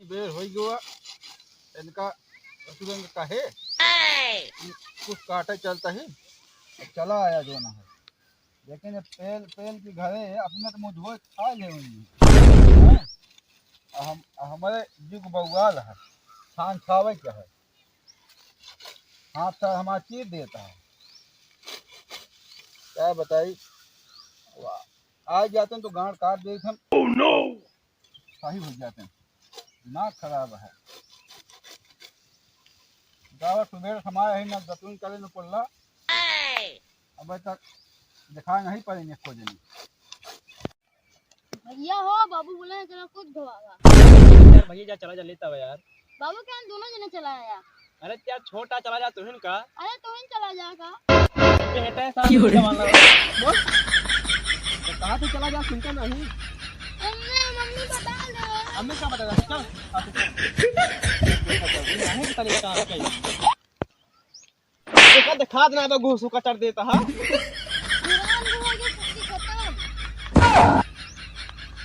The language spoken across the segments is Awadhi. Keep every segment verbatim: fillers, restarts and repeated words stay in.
बेर होइ गवा, इनका ससुरन का कहे, कुछ काटे चलता ही, चला आया जो ना है। लेकिन ये पेल, पेल के घरे अपने तो मुँह धोए खा ले होई। हैं? आ हम, आ हमरे जुग बउआल है, छान खावे के है। हाथ से हमार चीर देता है। क्या बताई? वाह। आ जाते हैं तो गांड काट देते हम। Oh no! सही हो जाते हैं। दिमाग खराब है। गावा सुबेर समाए है, ना दतुन करे, ना पोल्ला। अब तक दिखाई नहीं पड़ी, निको जनी। भैया हो, बाबू बोले हैं, चलो कुछ धोआवा। यार भैया जा, चला जा, लेता हुआ यार। बाबू क्या हम दोनों जने चला आया। अरे क्या छोटा चला जा तुहिन का। अरे तुहिन चला जा का। बेटा है साहब, क्यों रे? जवान लगा। बोल। तो कहाँ से चला जा, सुनता नहीं। अम्मी, मम्मी बता दो। अम्मी का बता दो, चल। साथ में चल। नहीं, पता नहीं कहाँ से। देखा, देखा देना तो घूस कचर देता है। जुरान गो हो गया, सबकी खत्म।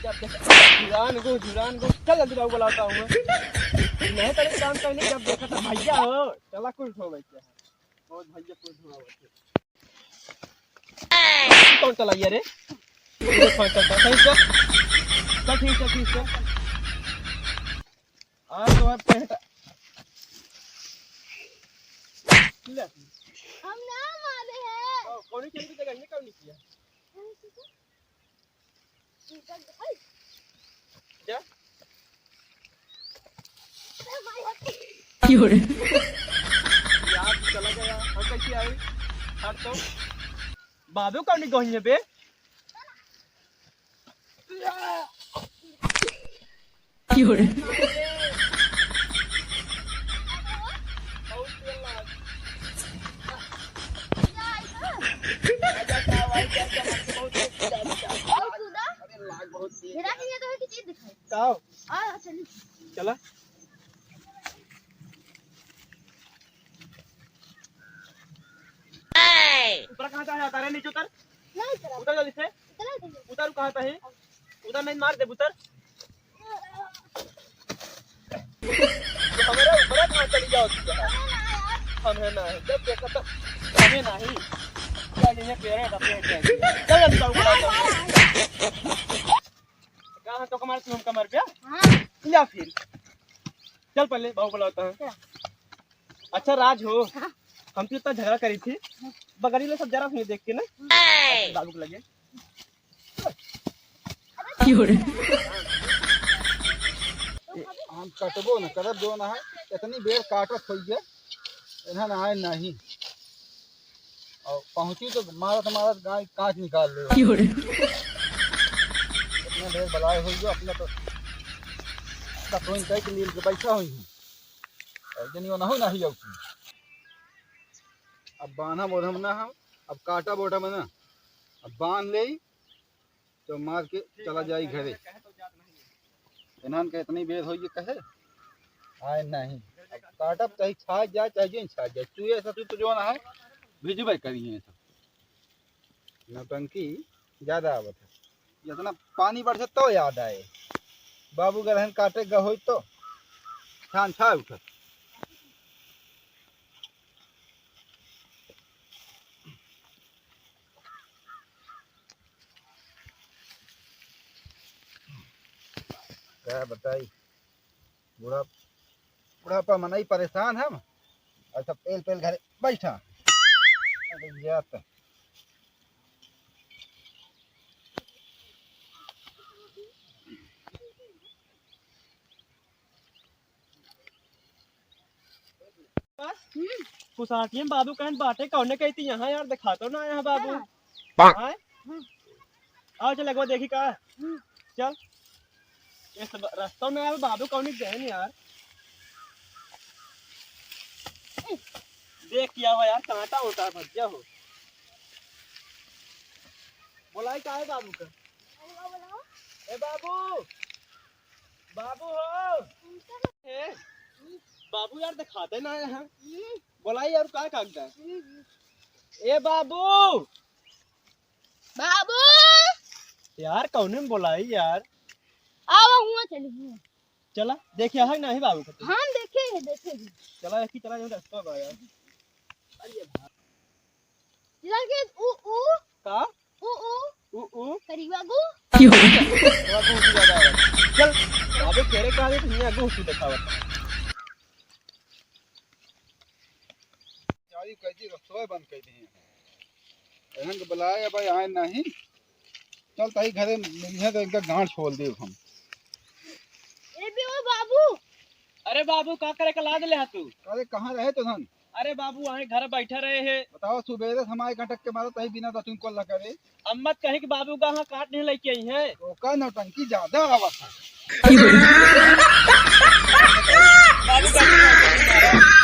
जब देखा, जुरान गो, जुरान गो, चल जल्दी बाबू बुलाता हूँ मैं। नहीं तो एक काम करने, जब देखा तो भैया हो, चला कुल ठो बैठे हैं। बहुत भैया कुल ठो बैठे। कौन चला गया रे? चल, चल, चल, चल, चल, ठीक है, ठीक है। आज तो मैं पहटा। ले। हम ना मारे हैं। ओ, कौन खेल की जगह नहीं, कौन नहीं किया? क्या? क्यों रे? यार, चला गया। हम कैसे आए? हट तो। बाबू कौन नहीं गई है बे? क्यों रे? का हो? आ, चली। चला। ऊपर कहाँ से आ जाता रे? नीचे उतर। नहीं उतरा। उतर जल्दी से। उतरा जल्दी। उतर, कहाँ पे है? उधर नहीं मार दे, उतर। तो हमारे ऊपर कहाँ चली जाओ तुम? हम है ना, जब देखा तब हमें नहीं। क्या ये पेड़ है, अपने पेड़ है। चल, चल, चल, चल, चल। कहाँ तो कमर, तुम कमर पे? हाँ। या फिर। चल पहले, बाबू बुलाता है। चल। अच्छा राज हो, हाँ। हम तो इतना झगड़ा करी थी, बगड़ी ले सब जरा सुनिए देख के ना, हाँ। बाबू को लगे। क्यों रे? हम कटबो न करब, जो ना है, इतनी बेर काटत होइए, इन्हन आए नहीं। और पहुँची तो मारत मारत गाय कांच निकाल ले। क्यों रे? इतना ढेर बलाए होइए, अपना तो कतोइन कह के नील के बैठा हुई हूँ। और जनी वो नहीं, नहीं जाऊ। अब बान्हा बोढ़म ना हम, अब काटा बोढ़म ना, अब बांध ले तो मार के चला जाई घरे। इन्हन के इतनी बेर होई कहे आए नहीं। अब काटब चाहे छा जाए, चाहे जिन छा जाए, चूहे ससुर तो जो ना है, भिजबे करी है सब। नौटंकी ज्यादा आवत है। जितना पानी बरसे तो याद आए, बाबू गरहन काटे ग होई तो छान छा उठत। क्या बताई, बुढ़ा, बुढ़ापा मनई परेशान हम, और सब पेल पेल घरे बैठा। अरे जात। हम्म। कुछ आंटियन बाबू कहन बाटे, कौने कहती यहाँ यार, दिखा तो ना यहाँ बाबू। हाँ। आए? हम्म। आओ चल, लगवा देखी का। हम्म। चल। इस ब-, रास्ता में आवे बाबू कौनी गए नहीं यार। देख क्या हुआ यार, कांटा उठा भज्जा हो। बुलाई का है बाबू का? ए बाबू, बाबू हो। ए, बाबू यार दिखाते ना है यहाँ। बोलाई यार, का कागदा? ए बाबू। बाबू। यार कौने में बोलाई यार? आओ हुआ चली हुआ। चला, देखे है नहीं बाबू का तू? हम देखे हैं, देखे हैं। चला, एक ही चला, जो रास्ता बा यार। चला के उ, उ। का? उ, उ। उ, उ। करीबा गु। करीबा गु, गु ज्यादा है। चल, अबे तेरे का देख, नहीं, गु उसी दिखावत। चारी कैदी रसोई बंद कर दी है। एहन के बुलाए, अब आए नहीं। चल, तही घरे मिलिहे तो इनका गांड छोल देब हम। ए बे ओ बाबू। अरे बाबू, का करे का लाद ले हा तू? अरे, कहाँ रहे तो धन? अरे बाबू, वहीं घर बैठे रहे हे। बताओ, सुबेरे से हमारे घटक के मारो, तही बिना दतुन को लगा रे। अम्मत कहे कि बाबू का हाँ काट नहीं लेके आई है। ओका नौटंकी ज्यादा आवत है। बाबू का